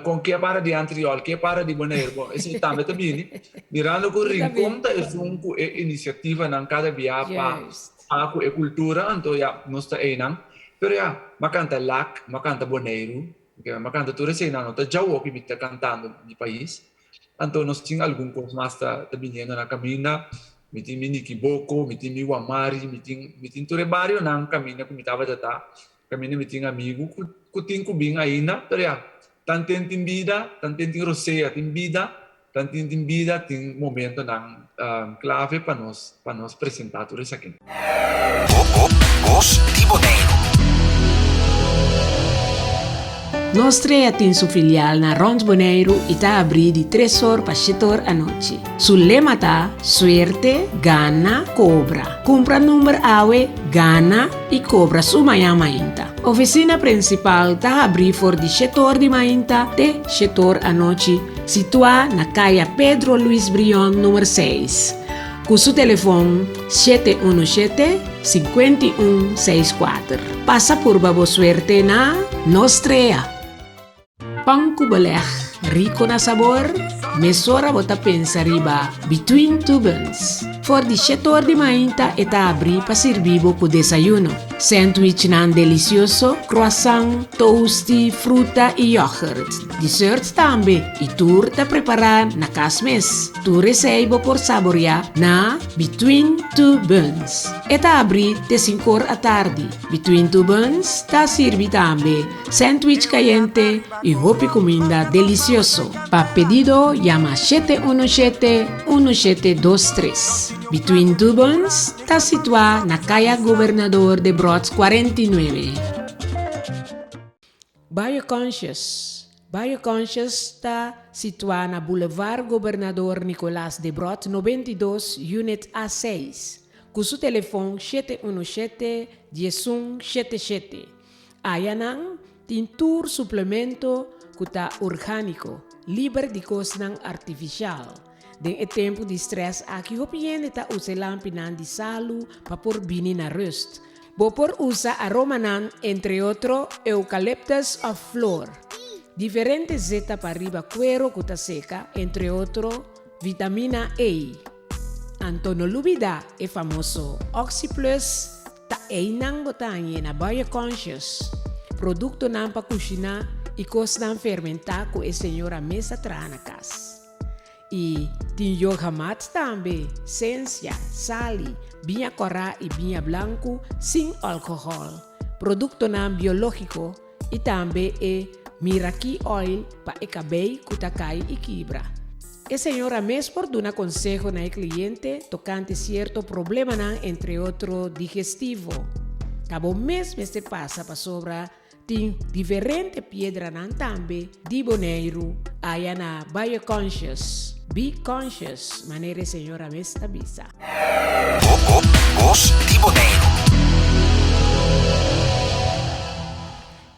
kon ke para di Antriol, ke para di Boneiru. Bon, esei tambe ta bini. Mirando ku Rincon ta esun ku e inisiativanan kada bia pa pa ku e kultura, anto ya nos ta einan. Pero ya, m'a kanta Lac, m'a kanta Boneiru, m'a kanta tur eseinan. No ta djawo ku mi ta kantando mi pais. Anto nos tin algun kos mas ta ta biniendo na kaminda. Mi tin mi Nikiboko, mi tin mi Wamari, mi tin mi tin tur e barionan kaminda ku mi tabata ta, kaminda mi tin amigu ku ku tin ku bin ainda. Pero ya, tanten tin bida, tanten tin rosea tin bida, tanten tin bida tin momentonan klave pa nos pa nos presentá tur esaki. Bos di Boneiru. Nos Trea tin su filial na rond Boneiru i ta abrí di tres or pa shete or anochi. Su lema ta, Suerte, gana, kobra. Kumpra number awe, gana i kobra su mañan mainta. Ofisina prinsipal ta habrí for di shete or di mainta te shete or anochi, situá na Kaya Pedro Luis Brion number seis. Ku su telefon 717 51 64. Pasa purba bo suerte na Nos Trea. Pan ku beleg rico na sabor, mesora bo ta pensa riba Between Two Buns. For di shete or di mainta e ta abri pa sirbi bo ku desayuno. Sandwichnan delicioso, croissant, toasty, fruta y yoghurt. Dessert tambe y tur ta prepara na cas mes. Tur esei bo por saboreá na Between Two Buns. E ta abrí te sinkor atardi. Between Two Buns ta sirbi tambe sandwich kayente i hopi kuminda delisioso. Pa pedido yama 717 1723. Between Two Buns ta situá na Kaya Gobernador Debrot 49. Bioconscious Bioconscious ta situá na Boulevard Gobernador Nicolaas Debrot 92, Unit A seis, ku su telefon 717 1177. Ayanan tin tur suplemento ku ta orgániko, liber di kosnan artifishal. Den e tempu di strès aki hopi hende ta usa e lampinan di salu pa por bini na rust. Bo por usa aromanan, entre otro eucalyptus of flor. Diferente zeta pa riba cuero cu ta seca, entre otro vitamina E. Anto no lubida e famoso Oxyplus, ta eynan bo ta hañ'e na Bioconscious. Productonan pa cushina y cosnan fermenta cu e señora mes a traha na cas. I tin yoga mat tambe, sensia, sali, biña kòrá i biña blanku sin alkohòl, produktonan biológiko i tambe e Miraki Oil pa e kabei ku ta kai i kibra. E señora mes por duna konseho na e kliente tokante sierto problemanan entre otro digestivo. Ta bo mes mester pasa pasobra Tin diferente piedranan tambe di Boneiru aya na Bioconscious, Be Conscious, manera e señora mes ta bisa. Bos di Boneiru.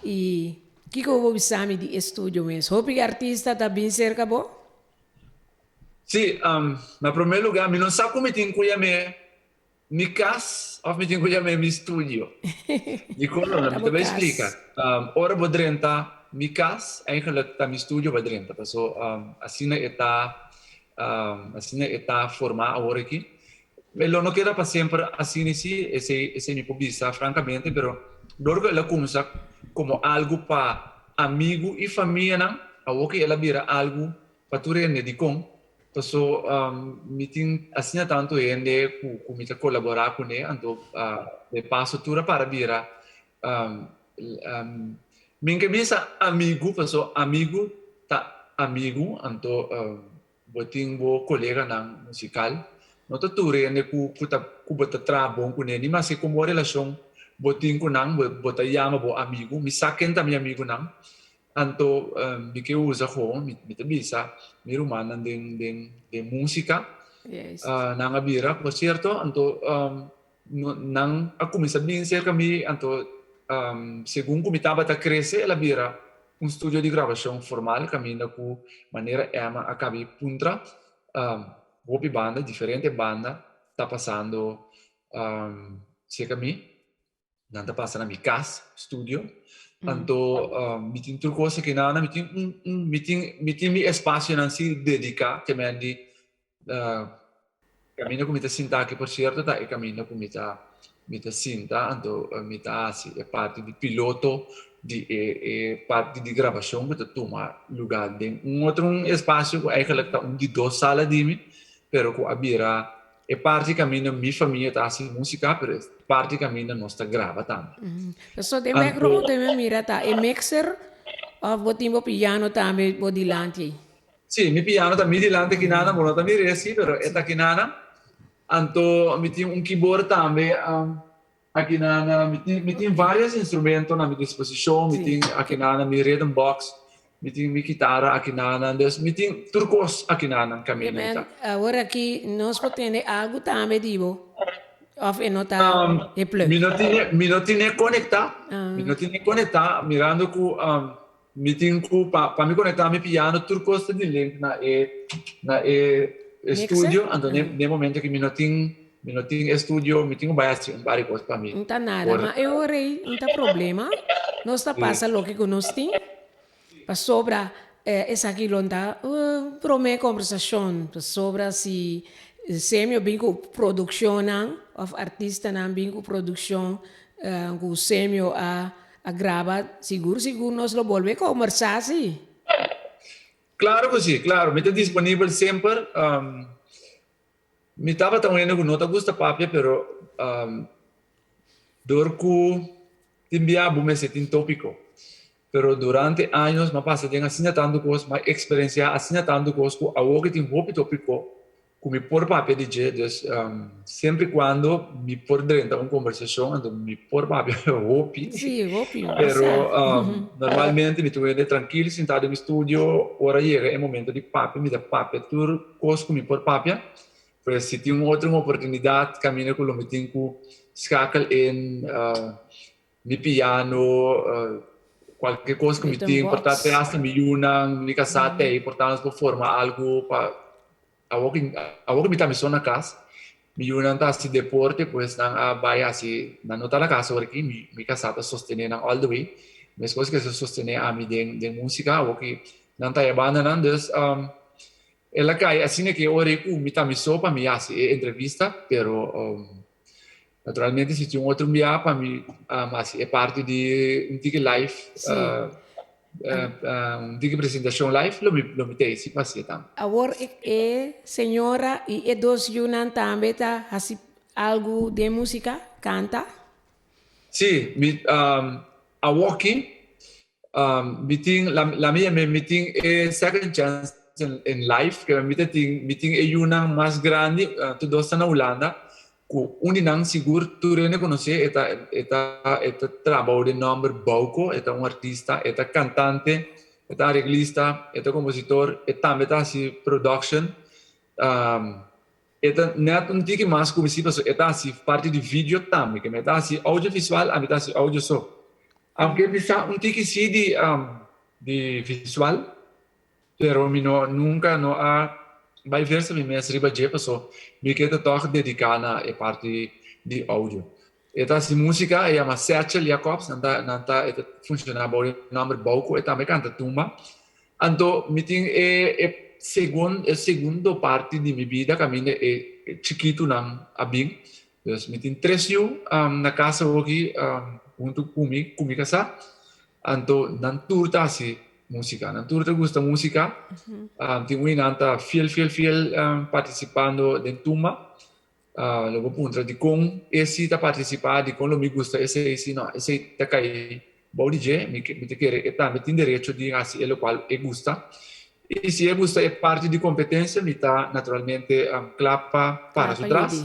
I kiko bo bisa mi di e studio mes? Hopi artista ta bin serka bo? Sí, na promé lugá mi no sa ku mi tin ku yam'é Mi cas of mi tin cu yam'é mi studio? Dicon no? Mi ta bay splica. Ora bo drenta mi cas, eigenlijk ta mi studio bo a drenta, paso asina e ta, asina e ta forma awor aki. E lo no keda pa semper asina si, esey esey mi por bisa francamente, pero dor cu el a cuminsa como algo pa amigo y famianan, awor cu el a bira algo pa tur hende. Dicon? Paso mi tin asina tantu hende ku ku mi ta kolaborá kuné, anto de paso tur a para bira mi ke bisa amigu paso amigu ta amigu, anto bo tin bo koleganan musikal, no ta tur hende ku ku ta ku bo ta traha bon kuné, ni maske kon bo relashon bo tin ku nan bo ta yama bo amigu, mi sa ken ta mi amigunan. Anto mi ke usa gewoon, mi ta bisa mi rumannan den den den musica, nan a bira por cierto, anto nan a cuminsa bin cerca mi, anto segun cu mi tabata crece el a bira un studio di grabacion formal caminda cu manera Emma a cabi puntra hopi banda, diferente banda ta pasando. Serka mi, nan ta pasa na mi kas, studio. Anto mi tin tur kos aki nan, mi tin un un mi tin mi tin mi espasionan si dediká ke men di kaminda ku mi ta sinta aki por sierto ta e kaminda ku mi ta mi ta sinta anto mi ta hasi e parti di piloto di e e parti di grabashon ku ta tuma lugá den un otro un espasio ku eigenlijk ta un di dos sala di mi pero ku a bira E parti kaminda mi famia ta hasi músika, pero e parti kaminda nos ta graba tambe. So den background bo ta mira ta e mixer of bo tin bo piano tambe bo dilanti ei? Sí, mi piano ta mi dilanti akinana, bo no ta mir'é sí, pero e ta akinana. Anto mi tin un keyboard tambe akinana, mi tin mi tin varios instrumento na mi disposishon, mi tin akinana mi rhythm box, mi tin mi kitara akinana, dus mi tin tur kos akinana kaminda mi ta. Awor aki nos por tende algu tambe di bo of e no ta e plug? Mi no tine mi no tine konektá, mi no tine konektá mirando ku mi tin ku pa pa mi konektá mi piano tur kos ta di link na e na e studio, anto den e momento ku mi no tin mi no tin e studio mi tin ku bai hasi un par di kos pa mi N ta nada, ma e ora ei n ta problema, nos ta pasa loke ku nos tin, pasobra esaki lo n ta prome kombersashon, pasobra si Semio bin ku produkshonnan òf artistanan bin ku produkshon ku Semio a A graba sigur sigur nos lo bolbe combersa si. Claro cu si, claro. Mi ta disponibel semper. Mi tabata un hende cu no ta gusta papia pero dor cu tin bia bo mester tin topico. Pero durante años mi a pasa den asina tanto cos, mi a experiencia asina tanto cos cu awor cu tin hopi topico Ku mi por papia di dje, dus semper i kuando mi por drenta un kombersashon, anto mi por papia hopi. Sí, hopi. Pero normalmente mi ta wende trankil sintá den mi studio, ora yega e momento di papia, mi ta papia tur kos ku mi por papia. Pues si tin un otro oportunidat kaminda ku lo mi tin ku skakel in mi piano, kualke kos ku mi tin, por ta te hasta mi yunan, mi kasá te ei, por ta nos por forma algu pa Awor ki awor ki mi ta mi so na kas, mi yunan ta hasi deporte, pues nan a bai hasi, nan no ta na kas awor aki, mi mi kasá ta sostené nan all the way, meskos ke sa sostené ami den den músika, awor ki nan ta e bandanan, dus el a kai asina ke ora ei ku mi ta mi so pa mi hasi e entrevista, pero naturalmente si tin un otro bia pa mi hasi e parti di un tiki live, un tiki presentashon live lo mi lo mi ta esi pa hasié tambe. Awor e señora i e dos yunan tambe ta hasi algu den músika, kanta? Sí, mi awoki mi tin la mi yam'é mi tin e second chance in life keda mi ta tin mi tin e yunan mas grandi tur dos ta na Hulanda ku un di nan sigur tur hende konosé e ta e ta e ta traha bou den nòmber Bouko e ta un artista e ta kantante e ta areglista e ta kompositor e tambe ta hasi production E ta net un tiki mas ku mi si pasobra e ta hasi parti di video tambe, ke mi ta hasi audiovisual, ami ta hasi audio so. Aunke mi sa un tiki si di di visual, pero mi no nunka no a bai versa mi mes riba dje paso mi ke ta tòg dediká na e parti di audio. E ta hasi músika, e yama Satchel Jacobs, nan ta nan ta e ta funshoná bou di nòmber Bouko, e tambe kanta tumba. Anto mi tin e e segun e segundo parti di mi bida kaminda e chikitunan a bin. Dus mi tin tres yu na kas awoki huntu ku mi ku mi kasá. Anto nan tur ta hasi músika, nan tur ta gusta músika. Tin un di nan ta fiel fiel fiel partisipando den tumba. Lo bo puntra dikon e si ta partisipá, dikon lo mi gusta esei si no, esei ta kai bou di dje, mi mi ta kere e tambe tin derecho di hasi e lokual e gusta. I si e gusta e parti di kompetensia mi ta naturalmente kla pa para su tras.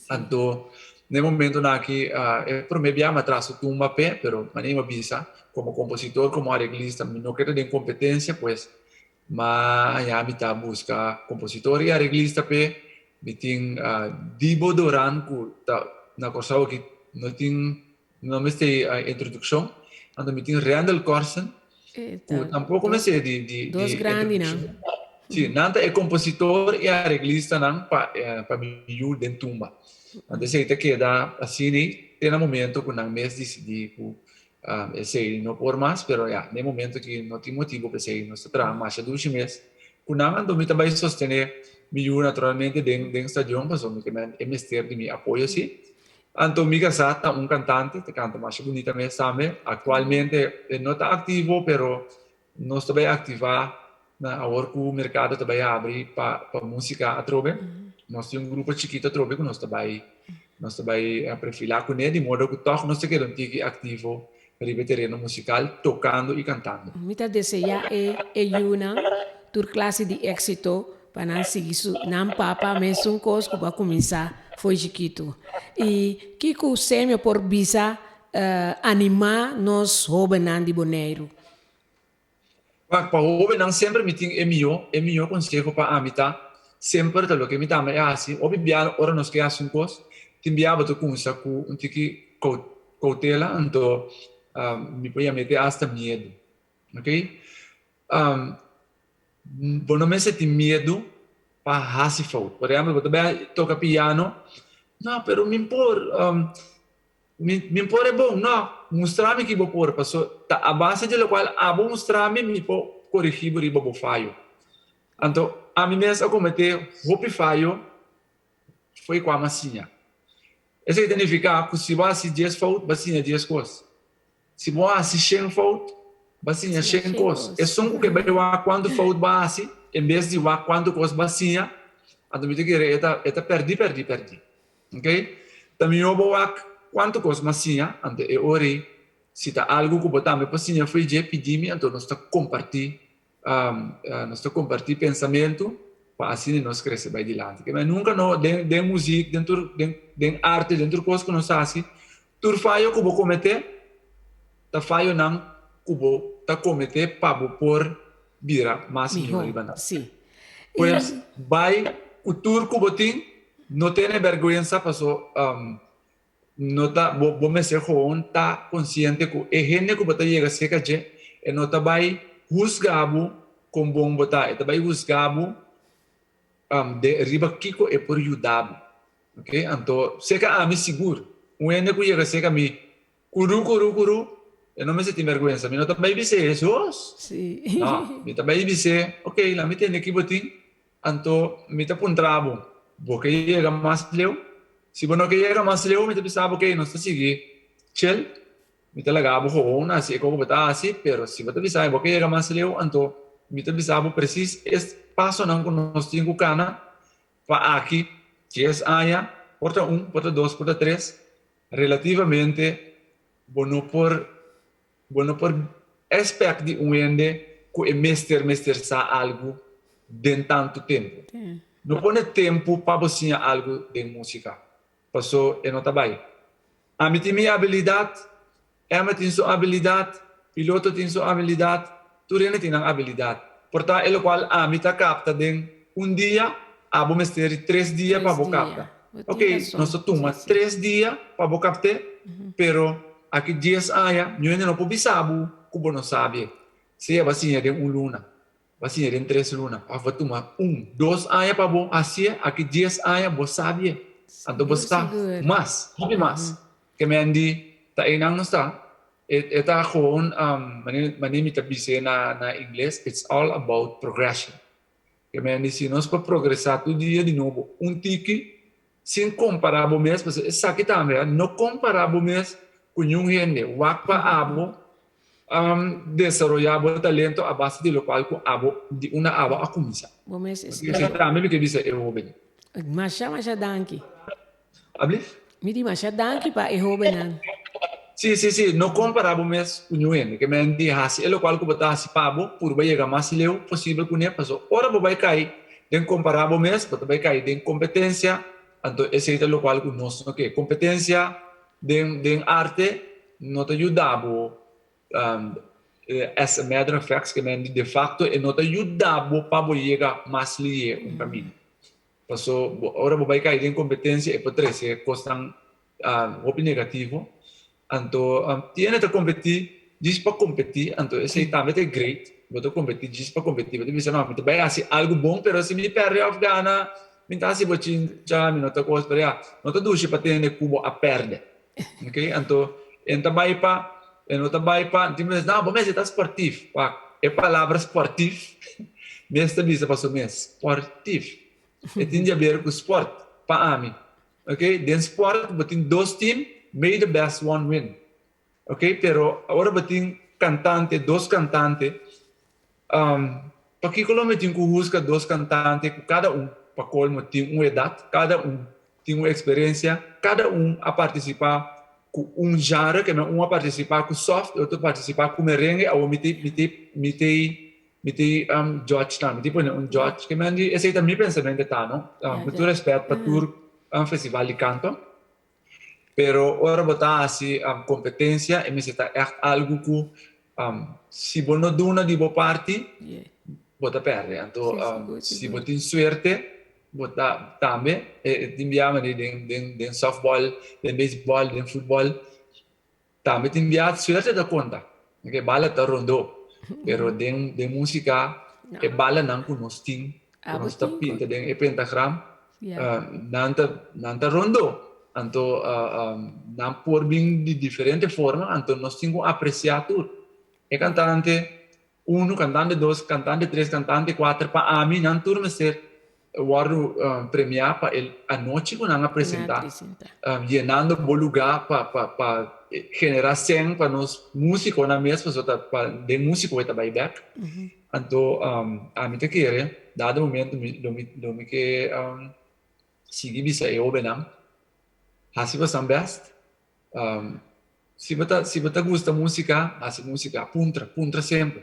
Anto na e momentonan aki e promé bia mi a traha su tumba p'e, pero manera mi a bisa komo kompositor, komo areglista mi no keda den kompetensia pues Ma aña mi ta buska kompositor i areglista p'e. Mi tin Dibo Doran ku ta na Kòrsou aki no tin no mester introdukshon. Anto mi tin Randall Corsen ku tampoko mester di Dos grandinan. Si, nan ta e kompositor i areglistanan pa pa mi yu den tumba. Anto esei ta keda asina te na momento ku nan mes disidí ku esei no por mas, pero ya, na e momento aki no tin motibu pa esei, nos ta traha masha dushi mes ku nan, anto mi ta bai sostené mi yu naturalmente den den stadion pasobra mi ke e mester di mi apoyo si. Anto mi kasá ta un kantante, ta kanta masha bunita mes tambe, aktualmente e no ta aktivo pero Nos ta bai aktivá na awor ku merkado ta bai habri pa pa músika atrobe. Nos tin un grupo chikito atrobe ku nos ta bai nos ta bai prefilá kuné di modo ku tòg nos ta keda un tiki aktivo riba e tereno musikal tokando i kantando. Mi ta deseá e e yunan tur klase di éksito pa nan sigui su nan papa mesun kos ku bo a kuminsá fo'i chikitu. I kiko Semio por bisa animá nos hóbennan di Boneiru? Wak, pa hóbennan semper mi tin e mihó, e mihó konseho pa ami ta, semper ta loke mi tambe a hasi, hopi bia ora nos ke hasi un kos, tin bia bo ta kumsa ku un tiki koutela, anto mi por yam'é te asta miedu, ok. Bo no mester tin miedu pa hasi fout. Por ehèmpel, bo ta bai toka piano, no, pero mi por. Mi mi por e bon? No, mustra mi ki bo por, paso ta a base di lokual abo mustra mi, mi por korigí bo riba bo fayo. Anto, ami mes a kometé hopi fayo fo'i kua mi a siña. Esei ta nifiká ku si bo hasi dies fout, bo a siña dies kos. Si bo hasi shen fout, bo a siña shen kos. Esun ku ke bai wak kuantu fout bo a hasi, en bes di wak kuantu kos bo a siña, anto mi ta kere e ta e ta pèrdí pèrdí pèrdí. Ok, ta mihó bo wak kuantu kos m'a siña, anto e ora ei si ta algu ku bo tambe por siña fo'i dje, pidi mi, anto nos ta kompartí, nos ta kompartí pensamentu pa asina nos krese bai dilanti. Ke men nunka no den den muzik, den tur den den arte, den tur kos ku nos hasi, tur fayo ku bo kometé ta fayonan ku bo ta kometé pa bo por bira mas mihó riba nan. Pues bai ku tur ku bo tin, no tene bèrgwensa paso no ta bo bo mester gewoon ta konsiente ku e hende ku bo ta yega serka dje e no ta bai husga bo kon bon bo ta, e ta bai husga bo de riba kiko e por yuda bo. Ok, anto serka ami sigur un hende ku yega serka mi Kuru, kuru, kuru, e no mester tin bèrgwensa. Mi no ta bai bis'é, Hesus! No, mi ta bai bis'é, Ok, laat mi tende ki bo tin, anto mi ta puntra bo, Bo ke yega mas leu? Si bo no ke yega mas leu, mi ta bisa bo, Ok, nos ta sigui chel, mi ta laga bo gewoon hasi e kos ku bo ta hasi, pero si bo ta bisa mi bo ke yega mas leu, anto mi ta bisa bo presis e pasonan ku nos tin ku kana pa aki dies aña, por ta un, por ta dos, por ta tres, Relativamente bo no por bo no por expect di un hende cu e mester mester sa algo den tanto tempo. No pone tempo pa bo siña algo den musica, paso e no ta bay. Ami tin mi habilidad, Emma tin su habilidad, Piloto tin su habilidad, tur hende tin nan habilidad. Por ta e locual ami ta capta den un dia, abo mester di tres dia pa bo capta. Ok, nos ta tuma tres dia pa bo capt'é, pero aki dies aña niun hende no por bisa bo cu bo no sabi. Sea bo a siña den un luna, bo a siña den tres luna, of bo a tuma un, dos aña pa bo hacié, aki dies aña bo sabi. Anto bo sa mas, hopi mas. Ke men di ta einan nos ta, e ta gewoon manera mi ta bis'é na ingles, it's all about progression. Ke men di si nos por progresá tur dia di nobo un tiki sin kompará bo mes, pasobra esaki tambe no kompará bo mes ku niun hende, wak pa abo desaroyá bo talento a base di lokual ku abo di unda abo a kuminsá. Bo mes Esei tambe mi ke bisa e hóbennan. Masha masha danki. Ablief? Mi di masha danki pa e hobennan. Sí, sí, sí. No kompará bo mes ku niun hende. Ke men di hasi e lokual ku bo ta hasi pa bo purba yega mas leu posibel kuné. Pasobra ora bo bai kai den kompará bo mes, bo ta bai kai den kompetensia. Anto esei ta lokual ku nos no ke. Kompetensia den den arte no ta yuda bo as a matter of fact, ke men di de fakto e no ta yuda bo pa bo yega mas lihe un kaminda. Paso bo ora bo bai kai den kompetensia e por trese kosnan hopi negativo. Anto tiene ta kompetí djis pa kompetí, anto esei tambe ta e great. Bo ta kompetí djis pa kompetí. Bo ta bisa, no, mi ta bai hasi algu bon, pero si mi pèrdè òf gana, mi ta hasi bochincha, mi no ta kos. Pero ya, no ta dushi pa tende ku bo a pèrdè. Ok, anto e no ta bai pa, e no ta bai pa, tin bes, no, bo mester ta sportif. Wak, e palabra sportif mes ta bisa pa su mes, sportif. E tin di haber ku sport, pa ami. Ok, den sport bo tin dos team, may the best one win. Ok, pero ora bo tin cantante, dos cantante, um, pakico lo mi tin cu husga dos cantante cu cada un, pa colmo, tin un edad, cada un tin un experiencia, cada un a participa cu un genre, ke men un a participa cu soft, e otro participa cu merengue, awor mi te, mi te, mi te, mi te um, judge nan, mi te pone un judge, ke men di, esey ta mi pensamento ta, no? Um, cu tur respet pa tur um, festival di canto. Pero ora bo ta hasi competencia e mester ta echt algo cu si bo no duna di bo parti bo ta perde. Anto si bo tin suerte bo ta tambe e tin bia mane den softball, den baseball, den futbol tambe tin bia suerte ta conta. E bala ta rondo pero den musica e balanan cu nos tin cu nos ta pinta den e pentagram Nan ta nan ta rondó. Anto nan por bin di diferente forma, anto nos tin ku apresiá tur. E kantante unu, kantante dos, kantante tres, kantante kuater, pa ami nan tur mester wòrdu premiá pa e anochi ku nan a presentá, yenando bo lugá pa pa pa generá sèn pa nos músikonan mes, pasobra ta pa den músiko e ta bai bèk. Anto ami ta kere, dado momento mi lo mi lo mi ke sigui bisa e hobennan, hasi bosan best, si bo ta si bo ta gusta musica, hasi musica, puntra, puntra semper,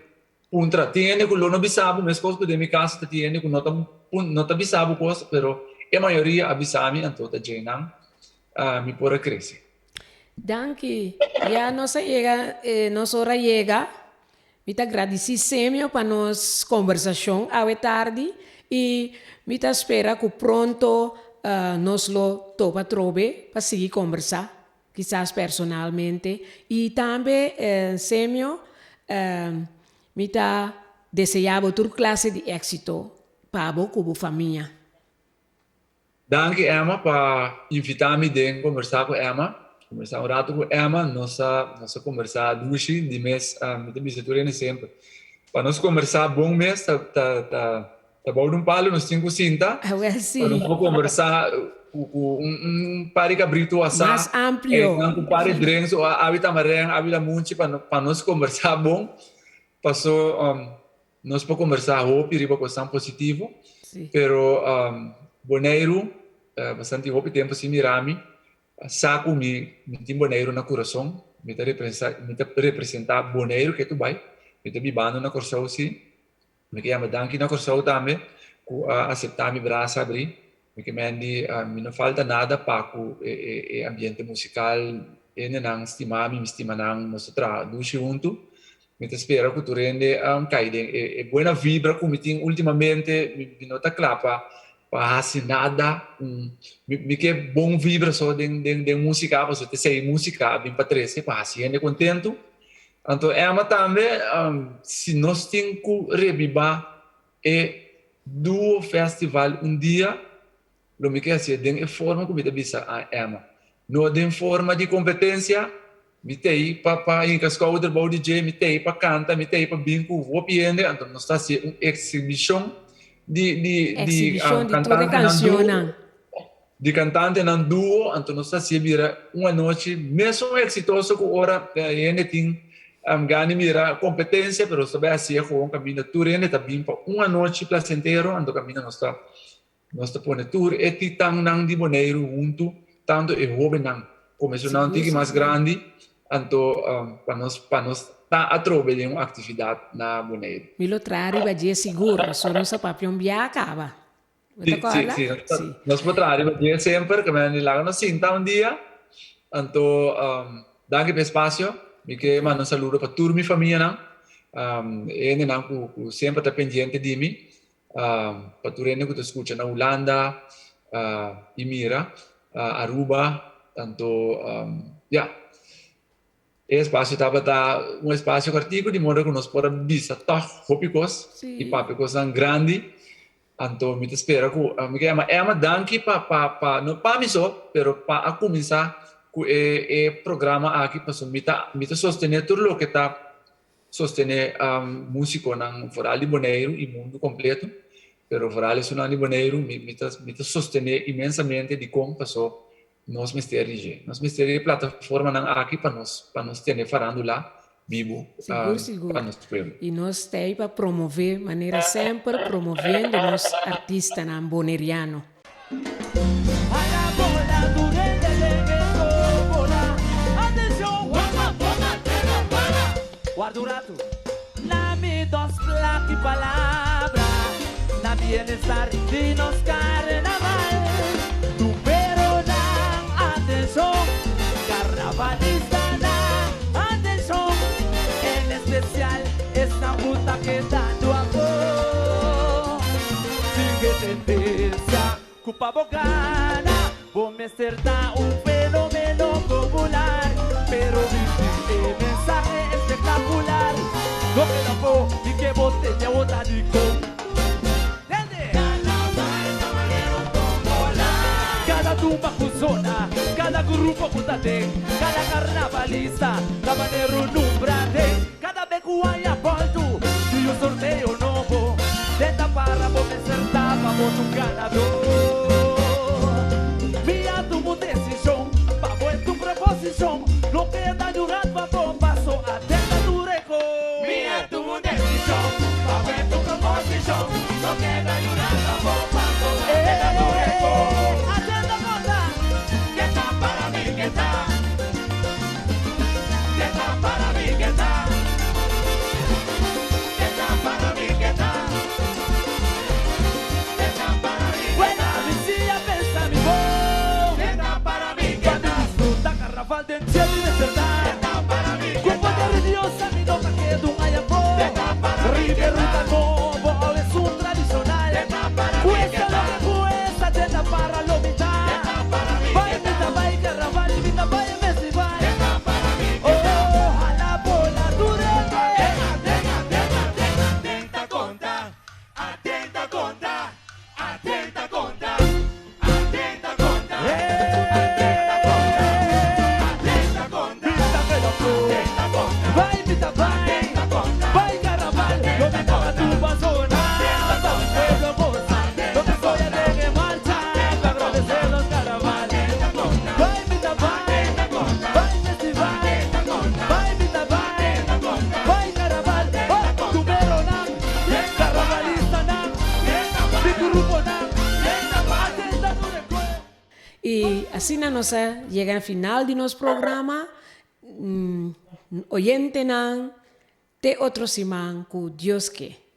puntra, tin hende ku lo no bisa bo meskos ku den mi kaso ta tin hende ku no ta no ta bisa bo kos, pero e mayoria a bisa mi, anto ta djei nan mi por a krese. Danki, ya nos a yega, nos ora yega. Mi ta gradisí Semio pa nos kombersashon awe tardi i mi ta spera ku pronto nos lo topa atrobe pa sigui kombersá, kisas personalmente. I tambe Semio, mi ta deseá bo tur klase di éksito pa bo ku bo famia. Danki Emma pa invita mi den kombersá ku Emma. Kombersá un ratu ku Emma, nos a nos a kombersá dushi di mes mi ta bisa tur hende semper. Pa nos kombersá bon mes ta ta ta ta bou di un palu nos tin ku sinta Awel si. pa nos por kombersá ku ku un un par di kabritu asá Mas amplio. einan ku un par di drinks o awi tamarèn awi lamunchi pa pa nos kombersá bon paso Nos por kombersá hopi riba kosnan positivo, pero Boneiru, bastante hopi tempu sin mira mi, sa ku mi tin Boneiru na kurason, mi ta mi ta representá Boneiru ke tu bai, mi ta bibando na Kòrsou si, mi ke yama danki na Kòrsou tambe ku a aseptá mi brasa abrí, mi ke mendi mi no falta nada pa ku e ambiente musikal, hendenan stima mi, mi stima nan, nos ta traha dushi huntu. Mi ta spera ku tur hende a kai den e buena vibra ku mi tin ultimamente. Mi no ta kla pa pa hasi nada. Mi ke bon vibra so den den musika pasobra ta esei musika a bin pa trese pa hasi hende kontentu. Anto Emma tambe si nos tin ku rebibá e Duo Festival un dia Lo mi ke hasié den e forma ku mi ta bisa a Emma. No den forma di kompetensia, mi t'ei pa pa hinka skouder bou di dje, mi t'ei pa kanta, mi t'ei pa bin ku hopi hende, anto nos ta hasié un eksibishon di di di Eksibishon di tur e kantantenan duo, kanshonnan. di kantantenan duo, anto nos ta hasié bira un anochi mesun eksitoso ku ora hende tin gana di mira kompetensia, pero nos ta bai hasié gewoon kaminda tur hende ta bin pa un anochi plasentero, anto kaminda nos ta Nos ta pone tur e titannan di Boneiru huntu, tantu e hóbennan komo esunnan tiki mas grandi, anto pa nos pa nos ta atrobe den un aktividat na Boneiru. Mi lo traha riba dje sigur, pasobra nos a papia un bia kaba. Bo ta kòrda? Si, si, si. Nos por traha riba dje semper, ke men di laga nos sinta un dia. Anto danki pa e spasio. Mi ke manda un saludo pa tur mi famianan, e hendenan ku semper ta pendiente di mi. Pa tur hende ku ta skucha na Hulanda i mira, Aruba, tanto ya. E espasio tabata un espasio kòrtiku di moda ku nos por a bisa tòg hopi kos i papia kosnan grandi. Anto mi ta spera ku mi ke yama Emma danki pa pa pa no pa mi so pero pa a kuminsá ku e e programa aki pasobra mi ta mi ta sostené tur loke ta sostené músikonan foral di Boneiru i mundu kompleto pero foral esunnan di Boneiru mi mi ta mi ta sostené inmensamente dikon paso Nos mester di dje. Nos mester di e plataformanan aki pa nos pa nos tene farandula bibu Sigur, sigur. pa nos pueblo. I nos ta ei pa promové, manera semper promoviendo nos artistanan boneriano. Ku pa bo gana, bo mester ta un fenomeno popular. Pero bisti e mensahe espectacular. No keda afó di ke bo tende awor ta di kon. Tende! Carnaval ta manera un tombola. Kada tumba ku sona, kada grupo ku ta den, kada carnavalista ta manera un numbra den. Kada be ku haya bòltu di un sorteo nobo, den ta para bo mester ta pa bo ta un ganadó. Mi a tuma un desishon, pa bo es un proposishon, no keda yurat pa bo paso atenta tur e kos. Mi a tuma un desishon, pa bo es un proposishon, no keda yurat pa bo paso atenta tur e kos. Atenta konta, ke ta para mi ke ta. Y asina nos a yega na final di nos programa. Oyentenan, te otro siman cu Dios ke.